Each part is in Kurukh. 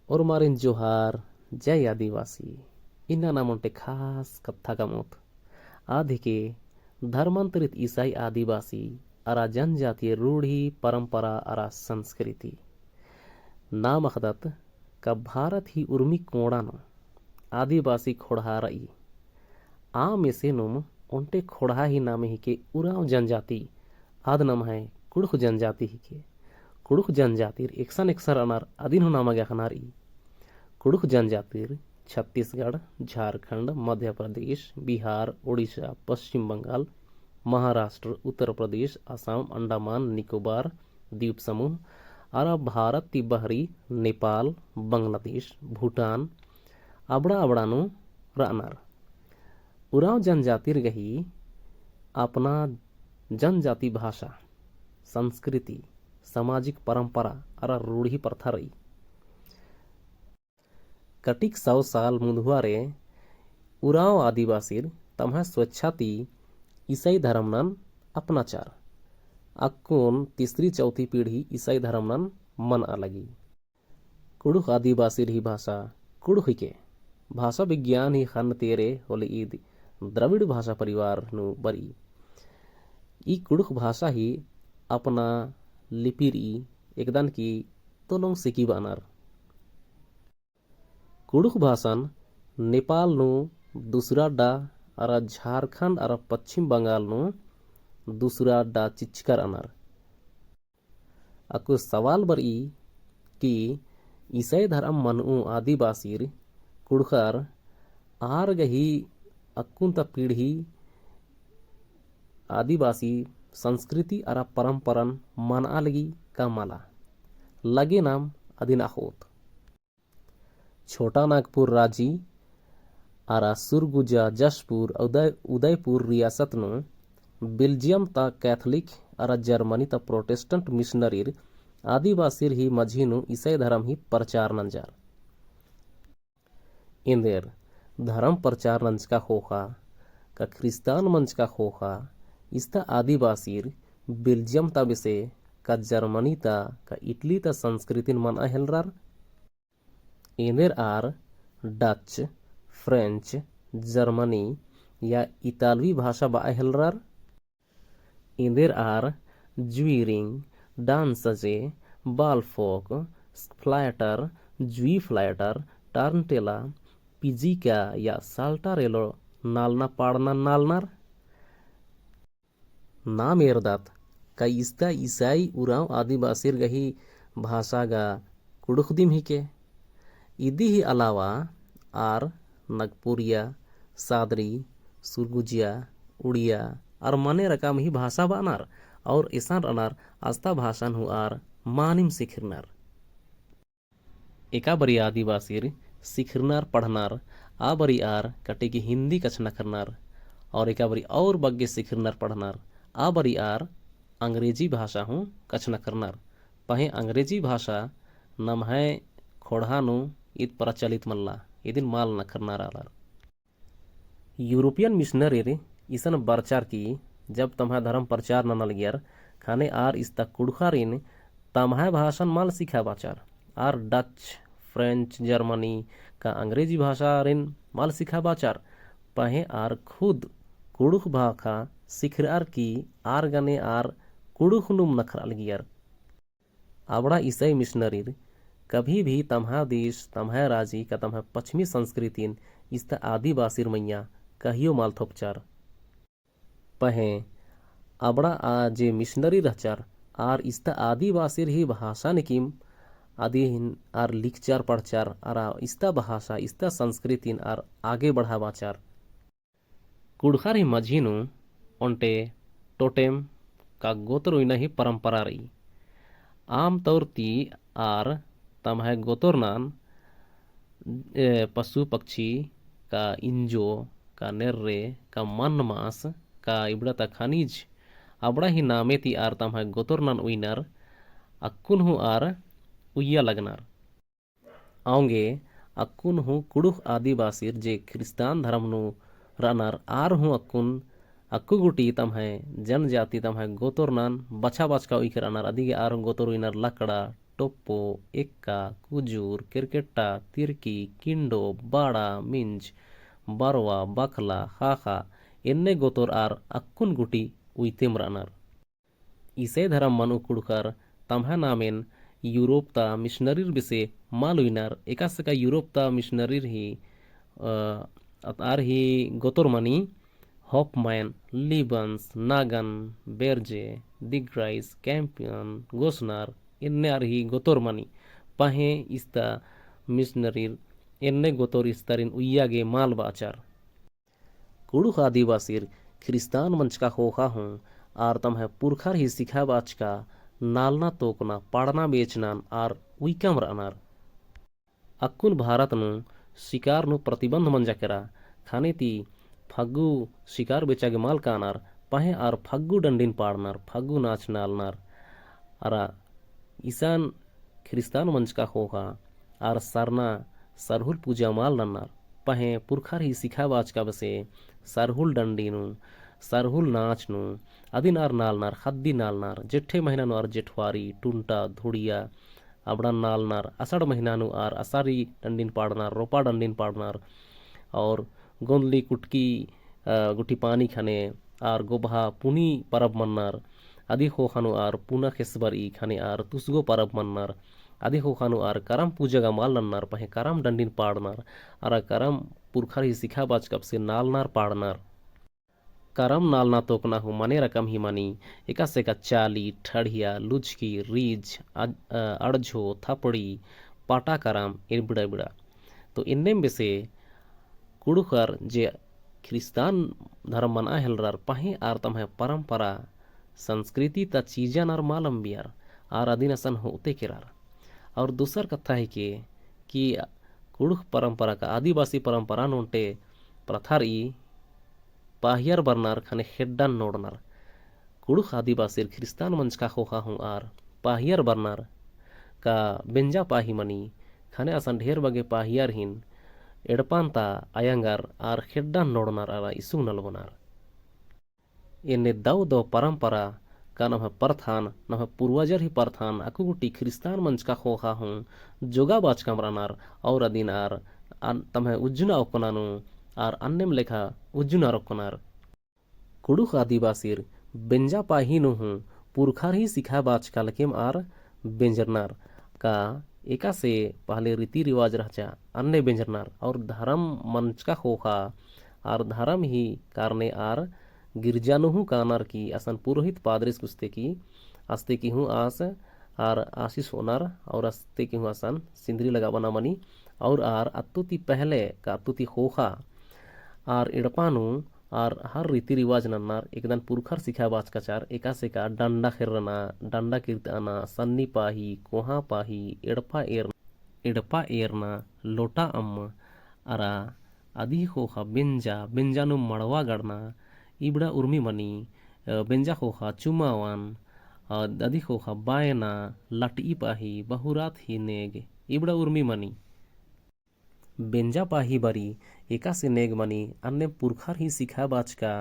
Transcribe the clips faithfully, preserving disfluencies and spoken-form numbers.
ओर्मारिन जोहार, जय आदिवासी। इन्ना नाम ओन्टे खास कत्था कमोत। आद हिके धर्मान्तरित ईसाई आदिवासी अरा जनजातीय रूढ़ी, परम्परा अरा संस्कृति। नाम अख़दत का भारत ही उर्मी कोंड़ा नू आदिवासी ख़ोंड़हा रई। आम एसेनुम ओन्टे ख़ोंड़हा ही नामे हिके उराँव जनजाति, आद नम्है कुँड़ुख़ जनजाति हिके। कुँड़ुख़ जनजातिर एकसन एकसन रअनर अदिन हूँ नामा गे अख़ना रई। कुँड़ुख़ जनजातिर छत्तीसगढ़, झारखंड, मध्य प्रदेश, बिहार, ओडिशा, पश्चिम बंगाल, महाराष्ट्र, उत्तर प्रदेश, असम, अंडमान, निकोबार, द्वीप समूह, अरा भारत ती बहरी नेपाल, बांग्लादेश, भूटान, अबड़ा अबड़ा नू रअनर। उराँव जनजातिर गही अपना जनजाति भाषा, संस्कृति, सामाजिक परम्परा अरा रूढ़ी प्रथा रई। कटिक सौ साल मुन्धुआ रे उराँव आदिवासिर तम्है स्वेच्छा ती ईसाई धर्म नन अपनाचर। अक्कुन तीसरी चौथी पीढ़ी ईसाई धर्म नन मनआ लगी। कुँड़ुख़ आदिवासिर ही भाषा कुँड़ुख़ हिके। भाषा विज्ञान ही ख़न्न तेरे होले ईद द्रविड़ भाषा परिवार नू बरई। ई कुँड़ुख़ भाषा ही अपना लिपि रई, एकदन की तोलोंग सिकी बअनर। कुँड़ुख़ भाषन नेपाल नू दुसरा अड्डा अरा झारखंड अरा पश्चिम बंगाल नू दुसरा अड्डा चिच्चका रअनर। अक्कु सवाल बरई कि ईसाई धर्म मनऊ आदिवासिर कुँड़ुख़र आर गही अक्कुन ता पीढ़ी आदिवासी संस्कृति अरा परम्परन मनआ लगी का मला? लगे नाम अदिन अख़ोत। छोटा नागपुर राजी अरा सुरगुजा जशपुर उदय-, उदयपुर रियासत नू बेल्जियम ता कैथलिक अरा जर्मनी ता प्रोटेस्टेंट मिशनरीर आदिवासिर ही मझी नू ईसाई धर्म ही प्रचार नंजर। एन्देर धर्म प्रचार नंजका ख़ोख़ा का ख्रिस्तान मंजका ख़ोख़ा इस्ता आदिवासिर बेल्जियम ता बेसे का जर्मनी ता का इटली ता संस्कृतिन मनआ हेलरर। एन्देर आर डच, फ्रेंच, जर्मनी या इतालवी भाषा बआ हेलरर। एन्देर आर ज्वीरिंग, डांसजे, बालफोक, फ्लाइटर, ज्वी फ्लाइटर, टारनटेला, पिजिका या साल्टारेलो नालना पाड़ना नालनर। नाम एरदत का इस्ता ईसाई उराँव आदिवासिर गही भाषा गा कुँड़ुख़ दिम हिके। इदी ही अलावा आर नगपुरिया, सादरी, सुरगुजिया, उड़िया आर मने रकम ही भाषा बअनर और इसन रअनर अस्ता भाषान हूँ आर मानिम सिखिरनर। एका बरी आदिवासिर सिखिरनर पढ़नर, आ बरी आर कटिक हिन्दी कछनखरनर, और एका बरी और बग्गे सिखिरनर पढ़नर, आ बरी आर अंग्रेजी भाषा हूँ कछनखरनर। पहें अंग्रेजी भाषा नम्है ख़ोंड़हा नू ईद प्रचलित मल्ला, इदिन मल नखरनर आलर। यूरोपियन मिशनरीर इसन बरचर कि जब तम्है धर्म प्रचार नना लगियर, ख़ने आर इस्ता कुँड़ुख़ारिन तम्है भाषान मल सिखाबाचर। आर डच, फ्रेंच, जर्मनी का अंग्रेजी भाषारिन मल सिखाबाचर। पहें आर खुद कुँड़ुख़ भाखा सिखरअर कि आर गने आर कुँड़ुख़ नुम नखरआ लगियर। अबड़ा ईसाई मिशनरीर कभी भी तम्है देश, तम्है राजी का तम्है पच्छमी संस्कृतिन इस्ता आदिवासिर मइय्याँ कहियो मल थोपचर। पहें अबड़ा आ जे मिशनरी रहचर, आर इस्ता आदिवासिर ही भाषा निकिम अदिन आर लिखचर पढ़चर, अरा इस्ता भाषा, इस्ता संस्कृतिन आर आगे बढ़ाबाचर। कुँड़ुख़ार ही मझी नू ओन्टे टोटेम का गोतर उइना ही परम्परा रई। आमतौर ती आर तम्है गोतरनन, ए, पशु पक्षी का इंजो, का नेर्रे, का मन्न मास, का इबड़ा ता खनिज, अबड़ा ही नामे ती आर तम्है गोतरनन उइनर, अक्कुन हूँ आर उइया लगनर। औंगे अक्कुन हूँ कुँड़ुख़ आदिवासिर जे ख्रिस्तान धर्म नू रअनर आर हूँ अक्कुन अक्कु गूटी तम्है जनजाति तम्है गोतोरनन बछा बछका उइकर रअनर अदिगे आर हूँ गोतोर उइनर लकड़ा, टोप्पो, एक्का, कुजूर, केरकेट्टा, तिरकी, किंडो, बाड़ा, मिंज, बरवा, बखला, ख़ाख़ा, एन्ने गोतोर आर अक्कुन गूटी उइतेम रअनर। ईसाई धरम मनु कुँड़ुख़र तम्है नामेन यूरोप ता मिशनरीर बेसे मल उइनर, एकासे का यूरोप ता मिशनरीर ही, अ, आर ही गोतोर मनी, हॉफमैन, लिबन्स, नागन, बेर्जे, दिग्राइस, कैंपियन, गोसनर, एन्ने आर ही गोतोर मनी। पहें इस्ता मिशनरीर एन्ने गोतोर इस्तारिन उइया गे मल बाचर। कुँड़ुख़ आदिवासिर ख्रिस्तान मंजका ख़ोख़ा हूँ आर तम्है पुरखर ही सिखाबाचका नालना तोकना पाड़ना बेचनन आर उइकम रअनर। अक्कुन भारत नू शिकार नू प्रतिबंध मंजा केरा, ख़ने ती फग्गु शिकार बेचा गे मल कानर, पहें आर फग्गु डंडिन पाड़नर, फग्गु नाच नालनर। अरा इसन ख्रिस्तान मंजका ख़ोख़ा आर सरना सरहुल पूजा मल नन्नर, पहें पुरखर ही सिखाबाचका बेसे सरहुल डंडी नू, सरहुल नाच नू, अदिन आर नालनर, ख़द्दी नालनर, जेठे महीना नू आर जेठवारी, टुंटा, धुड़िया, अबड़न नालनर, असड़ महीना नू आर असारी डंडिन पाड़नर, रोपा डंडिन पाड़नर, और गोंदली कुटकी, अ, गुट्ठी पानी ख़ने आर गोबहा पुनी परब मन्नर, अदी ख़ोख़ा नू आर पुना ख़ेसबरई ख़ने आर तुसगो परब मन्नर, अदी ख़ोख़ा नू आर करम पूजा गा मल नन्नर, पहें करम डंडिन पाड़नर, अरा करम पुरखर ही सिखाबाचका बेसे नालनर पाड़नर। करम नालना तोकना हूँ मने रकम ही मनी, एकासे का चाली, ठड़िया, लुचकी, रीझ, अ-, अ-, अड़झो, थपड़ी, पाटा करम, इबड़ा इबड़ा। तो एन्नेम बेसे कुँड़ुख़र जे ख्रिस्तान धरम मना हेलरर, पहें आर तम्है परम्परा, संस्कृति ता चीजन आर मल अम्बियर, आर अदिन असन होते केरर। और दूसर कत्था हिके कि कुँड़ुख़ परम्परा का आदिवासी परम्परा नू ओन्टे प्रथा रई, पाहियर बरनर ख़ने ख़ेड्डन नोड़नर। कुँड़ुख़ आदिवासिर ख्रिस्तान मंजका ख़ोख़ा हूँ आर पाहियर बरनर का बेंजा पाही मनी, ख़ने असन ढेर बग्गे पाहियर हिन एड़पन ता अयंगर आर ख़ेड्डन नोड़नर अरा इसुंग नलबनर। एन्ने दव दव परम्परा का नम्है प्रथान, नम्है पूर्वजर ही प्रथान अक्कु गूटी ख्रिस्तान मंजका ख़ोख़ा हूँ जोगाबाचकम रअनर और अदिन आर अन-, तम्है उज्जना ओक्कना नू आर अन्नेम लेखा उज्जनर ओक्कनर। कुँड़ुख़ आदिवासिर बेंजा पाही नू हूँ पुरखर ही सिखाबाचका लेखेम आर बेंजरनर का एकासे पहले रीति रिवाज रहचा अन्ने बेंजरनर और धरम मंजका ख़ोख़ा आर धरम ही कारने आर गिरजा नू हूँ कानर की असन पुरोहित पादरिस गुस्ते की अस्ते की हूँ आस आर आशीष ओनर और अस्ते की हूँ असन सिंदरी लगाबअना मनी और आर अत्तु ती पहले का अत्तु ती ख़ोख़ा आर एड़पा नू आर हर रीति रिवाज नन्नर एकदन पुरखर सिखाबाचका चार एकासे का डंडा ख़ेर्रना, डंडा किर्तअना, सन्नी पाही, कोहाँ पाही, एड़पा एर-, एड़पा एरना, लोटा अम्म, अरा अदी ख़ोख़ा बेंजा, बेंजा नू मड़वा गड़ना, इबड़ा उर्मी मनी, अ, बेंजा ख़ोख़ा चुमावन, अ, अदी ख़ोख़ा बायना, लटई पाही, बहुरात ही नेग, इबड़ा उर्मी मनी। बेंजा पाही बारी एकासे नेग मनी अन्ने पुरखर ही सिखाबाचका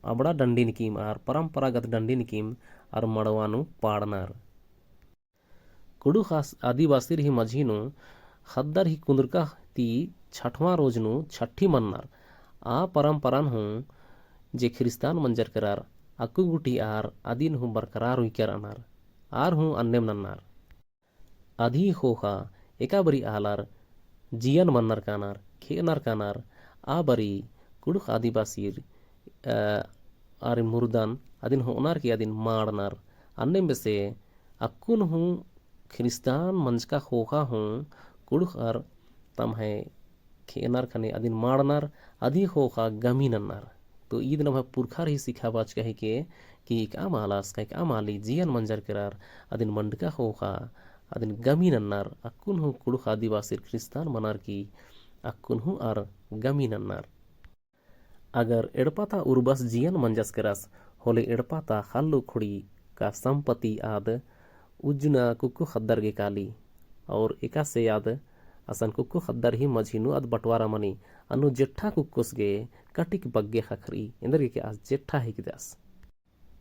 अबड़ा डंडिन किम आर परम्परागत डंडिन किम आर मड़वा नू पाड़नर। कुँड़ुख़ आस-, आदिवासिर ही मझी नू ख़द्दर ही कुन्दरका ती छठवाँ रोज नू छठी मन्नर। आ परम्परान हूँ जे ख्रिस्तान मंजर केरर अक्कु गूटी आर अदिन हूँ बरकरार उइकर अनर। आर हूँ अन्नेम नन्नर। अदी ख़ोख़ा एका बारी आलर जियन मन्नर कानर, खेअनर कानर, आ बारी कुँड़ुख़ आदिवासिर, अ, आर मुर्दन अदिन होअनर की अदिन माड़नर। अन्नेम बेसे अक्कुन हूँ ख्रिस्तान मंजका ख़ोख़ा हूँ कुँड़ुख़र तम्है खेअनर ख़ने अदिन माड़नर, अदी ख़ोख़ा गमी नन्नर। तो ईद नम्है पुरखर ही सिखाबाचका हिके कि एकअम आलस का एकअम आली जियन मंजर केरर, अदिन मंडका ख़ोख़ा, अदिन गमी नन्नर, अक्कुन हूँ कुँड़ुख़ आदिवासिर ख्रिस्तान मनर की अक्कुन हूँ आर गमी नन्नर। अगर एड़पा ता उर्बस जियन मंजस केरस, होले एड़पा ता ख़ल्ल उखड़ी का संपत्ति आद उज्जना कुक्को ख़द्दर गे काली, और एकासे आद असन कुक्को ख़द्दर ही मझी नू आद बंटवारा मनी, अन्नु जेठा कुक्कोस गे कटिक बग्गे ख़क्खरई, एन्देरगे कि आस जेठा हिकदस।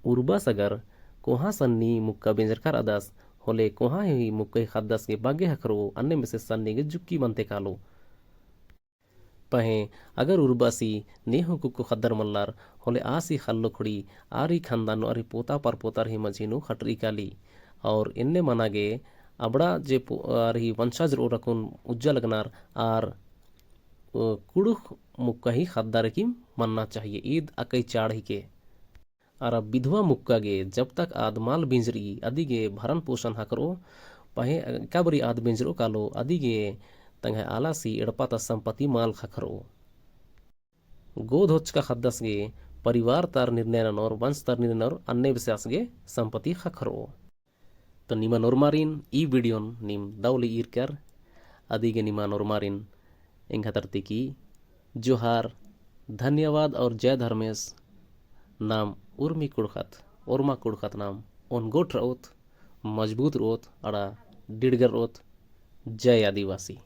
उर्बस अगर कोहाँ सन्नी मुक्का बेंजरकर अदस, होले कोहाँ ही मुक्का ही ख़द्दस गे बग्गे ख़क्खरओ, अन्ने बेसे सन्नी गे जुक्की मनते कालो। पहें अगर उर्बासी ने हूँ कुक्को ख़द्दर मल्लर, होले आसी ख़ल्ल ख़ोंड़ी आर ही ख़ानदान नू, आर ही पोता परपोतर ही मझी नू ख़टरी काली। और एन्ने मना गे अबड़ा जे पो-, आर ही वंशज रओर अक्कुन उज्जा लगनर आर, अ, कुँड़ुख़ मुक्का ही ख़द्दर की मन्ना चाहिए। ईद अकई चाड़ हिके। अरा बिधवा मुक्का गे जब तक आद मल बिंजरई अदी गे भरन पोषण ख़क्खरओ, पहें एका बारी आद बिंजरओ कालो अदी गे तंग्है आलासी एड़पा ता संपत्ति मल ख़क्खरओ। गोद होचका ख़द्दस गे परिवार तर निर्णय ननोर, वंश तर निर्णय ननोर, अन्ने बेसे आस गे संपत्ति ख़क्खरओ। तो निमन ओर्मारिन ई video न नीम दव ले ईरकर, अदी गे निमन ओर्मारिन एंग्है तरती की जोहार, धन्यवाद और जय धर्मेस। नाम उर्मी कुँड़ुख़त, ओर्मा कुँड़ुख़त नाम ओनगोट रओत, मजबूत रओत, अरा डिड़गर रओत। जय आदिवासी।